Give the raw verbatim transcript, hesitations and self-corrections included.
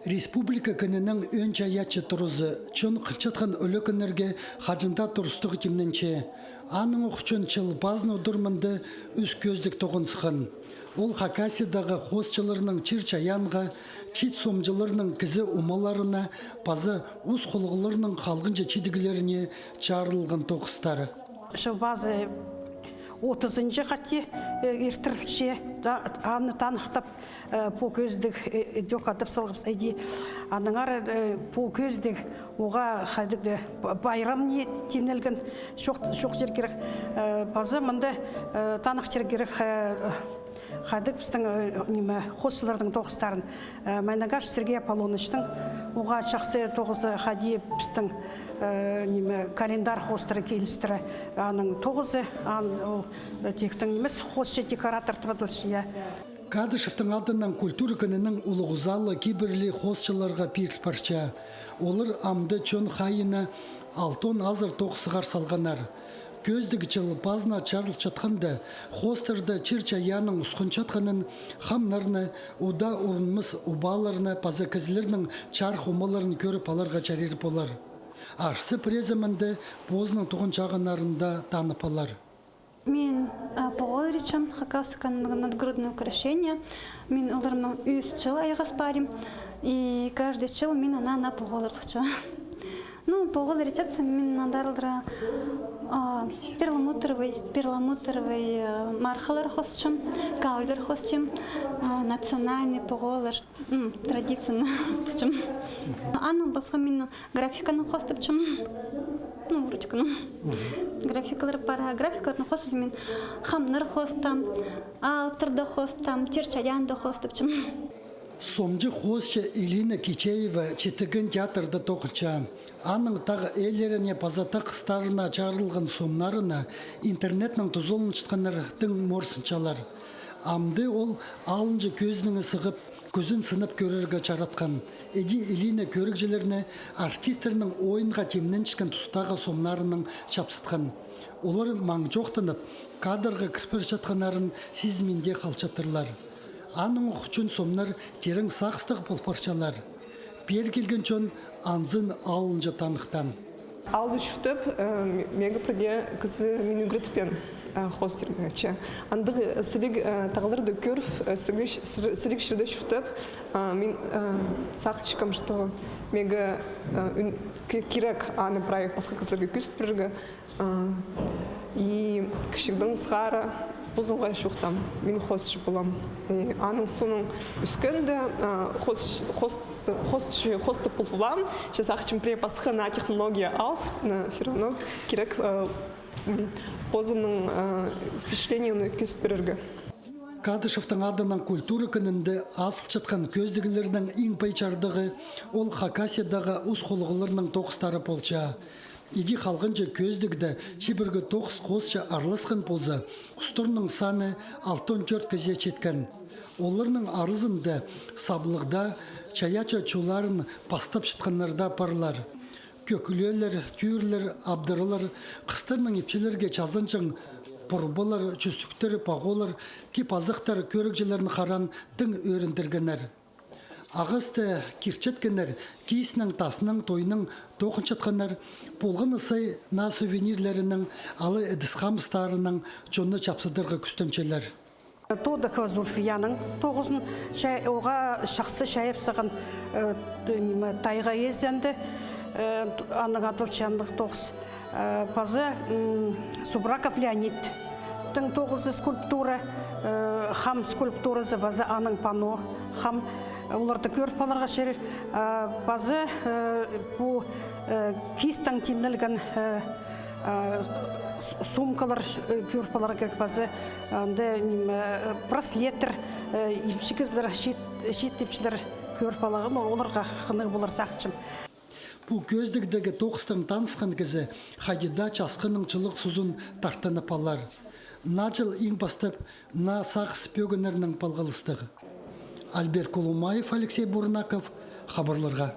Республика кінінің ӧӧн чайаачы туразы чон хынчатхан ӱлӱкӱннерге хаҷан даа турыстығ тимненче. Аның ох чон чыл пазын удур мында ӱс кӧзідіг тоғынысхан. Ол Хакасиядағы хоосчыларның чир-чайаанға, чиит сомҷыларның кізі омаларына паза ус холғаларның халғанҷы чидіглеріне чарылған тоғыстар. Чыл пазы отызынҷы хати иртірілче, аны таныхтап, пу кӧзідіг идӧк адап салғабыс иди. Аннаңар пу кӧзідіг уғаа хайдағ-да пайрам ни тимнелген, чох, чох чир кирек. Паза мында таныхтир кирек, хайдағ пістің, ниме, хоосчыларның тоғыстарын. Майнагаш Сергей Аполлонычтың уғаа чахсы тоғызы, хайди пістің, ниме, календарь хоостыра килістіре. Аның тоғызы, ан, ол тиктің нимес, хоосчы-декоратор тіп адалча, я. Кадышевтің адынаң культура кінінің улуғ залы кибірліг хоосчыларға пиріл парча. Олар амды чон хайиина алтон азыр тоғыс сығар салғаннар. Кӧзідіг чыл пазына чарылчатханда, хоостарда чир-чайаанның усхынчатханын, хамнарны, удаа урунмас убааларны паза кізілернің чарых омаларын кӧріп аларға чарир полар. Арса пірее заманда позының туған чағыннарын даа танып алар. Мин, а, поғолар итчем, хакас кінінің нагрудное украшение. Мин оларнаң ӱс чыл айғас парим. И каждый чыл мин ана-ана поғолар сыхчам. Ну, поғолар итчем мин андар алыра, а, перламутровый, перламутровый, э, мархалар хоосчам, каулар хоосчам, а, национальный поғолар, м, традицияны тутчам. Анаң пасха мин графиканы хоостапчам. Ну, вроде как, ну. Графикалар пар, а графикаларны хоостазам мин, хамнар хоостам, алтырда хоостам, чир-чайаанда хоостапчам. Сомҷы хоосчы Элина Кичеева читіген театрда тоғынча. Аның тағ ээлеріне паза тағ хыстарына чарылған сомнарына интернетнең тузаланчатханнар тың морсынчалар. Амды ол алынҷа кӧзідігні сығып, кӱзін сынап кӧрерге чаратхан. Іди Элина кӧрігҷілерні артистернің ойынға тимненчеткен тустағы сомнарынаң чапсытхан. Олар маң чоохтанып, кадрға кір парчатханнарын сизінминде халчаттырлар. Аның ох ӱчӱн сомнар тирең сағыстығ пол парчалар. Пеер килген чон анзын алынҷа таныхтаан. Алды чуртап, э, м-, меге пірдее кізі мині ӱгретпеен, э, хоостирға, че. Андағ сіліг, э, тағларды кӧріп, э, сіліг, сіліг чирде чуртап, э, мин, э, сағынчам, что меге, э, ӱн-, ки-, кирек аны прай пасха кізілерге кӧзіт пирерге. А, и кічігдең сығара позымға чоохтаам, мин хоосчы полам. И аның соонаң ӧскенде, а, хоос-, хоос-, хоосчы, хоостап полбаам, че сағынчам пірее пасха наа технология алып, но всё равно кирек, а, м, позымның, а, впечатлениемні кӧзіт пирерге. Кадышевтің адынаң культура кінінде азылчатхан кӧзідіглернің иң пай чардығы ол Хакасиядағы ус холғаларның тоғыстары полча. Іди халғанҷы кӧзідігде чибіргі тоғыс хоосчы араласхан полза, устарның саны алтон тӧрт кізее читкен. Оларның аразында саблығда чайаачы чолларын пастапчатханнар даа парлар. Кӧклеелер, тӱӱрлер, абдыралар, хыстарның ипчілерге чазанҷаң пурбалар, чӱстіктер, поғолар, кип-азахтар кӧрігҷілерні хараан тың ӧріндіргеннер. Ағасты киртчеткеннер, кииснең, таснаң, тойнаң тоғынчатханнар, полған на сай наа сувенирлерінең, алай ідіс-хамыстарынаң чонны чапсыдарға кӱстенчелер. Тодокова Зульфияның тоғызын чай-, уғаа чахсы чайап салған, э, т-, ниме, тайға ээзінде, э, т-, аның адалча андағ тоғыс. Э, паза, м, Субраков Леониттің тоғызы скульптура, э, хам скульптуразы, паза аның панно хам, э, оларды кӧріп аларға чарир. Э, паза, э, пу, э, киистең тимнелген, э, э, с-, сумкалар, э, кӧріп аларға кирек, паза анда, ниме, э, браслеттер, э, ипчі кізілер, чиит, чиит ипчілер кӧріп аларға, ну, оларға хынығ полар сағынчам. Пу кӧзідігдегі тоғыстаң танысхан кізі хайди даа часхының чылығ сузын тартынып алар. Наа чыл иң пастап наа сағыс пӧгіннернең палғалыстығ. Альберт Кулумаев, Алексей Бурнаков, хабарларға.